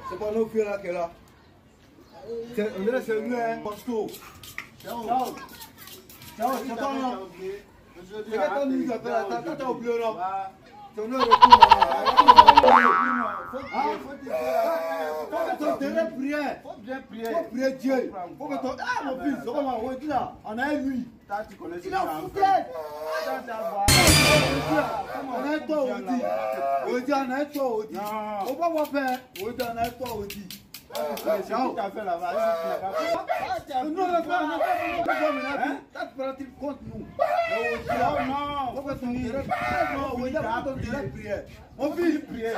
C'est pas nos filles là qui est là. On dirait c'est lui, hein, costaud. Ciao. Ciao, c'est toi, non? C'est quand ton nous appelle là, t'as oublié, non? C'est nous retour. Faut que ton terrain prière. Faut bien prier. Faut prier Dieu. Faut que ton. Ah, mon fils, comment on dit là? On a lui. Il a foutu. On a toi, on dit. On dit, on a toi, on dit. On va voir faire. On dit, on a toi, on dit. Ciao. Nous, on a fait, contre nous. Non, mon fils, prière.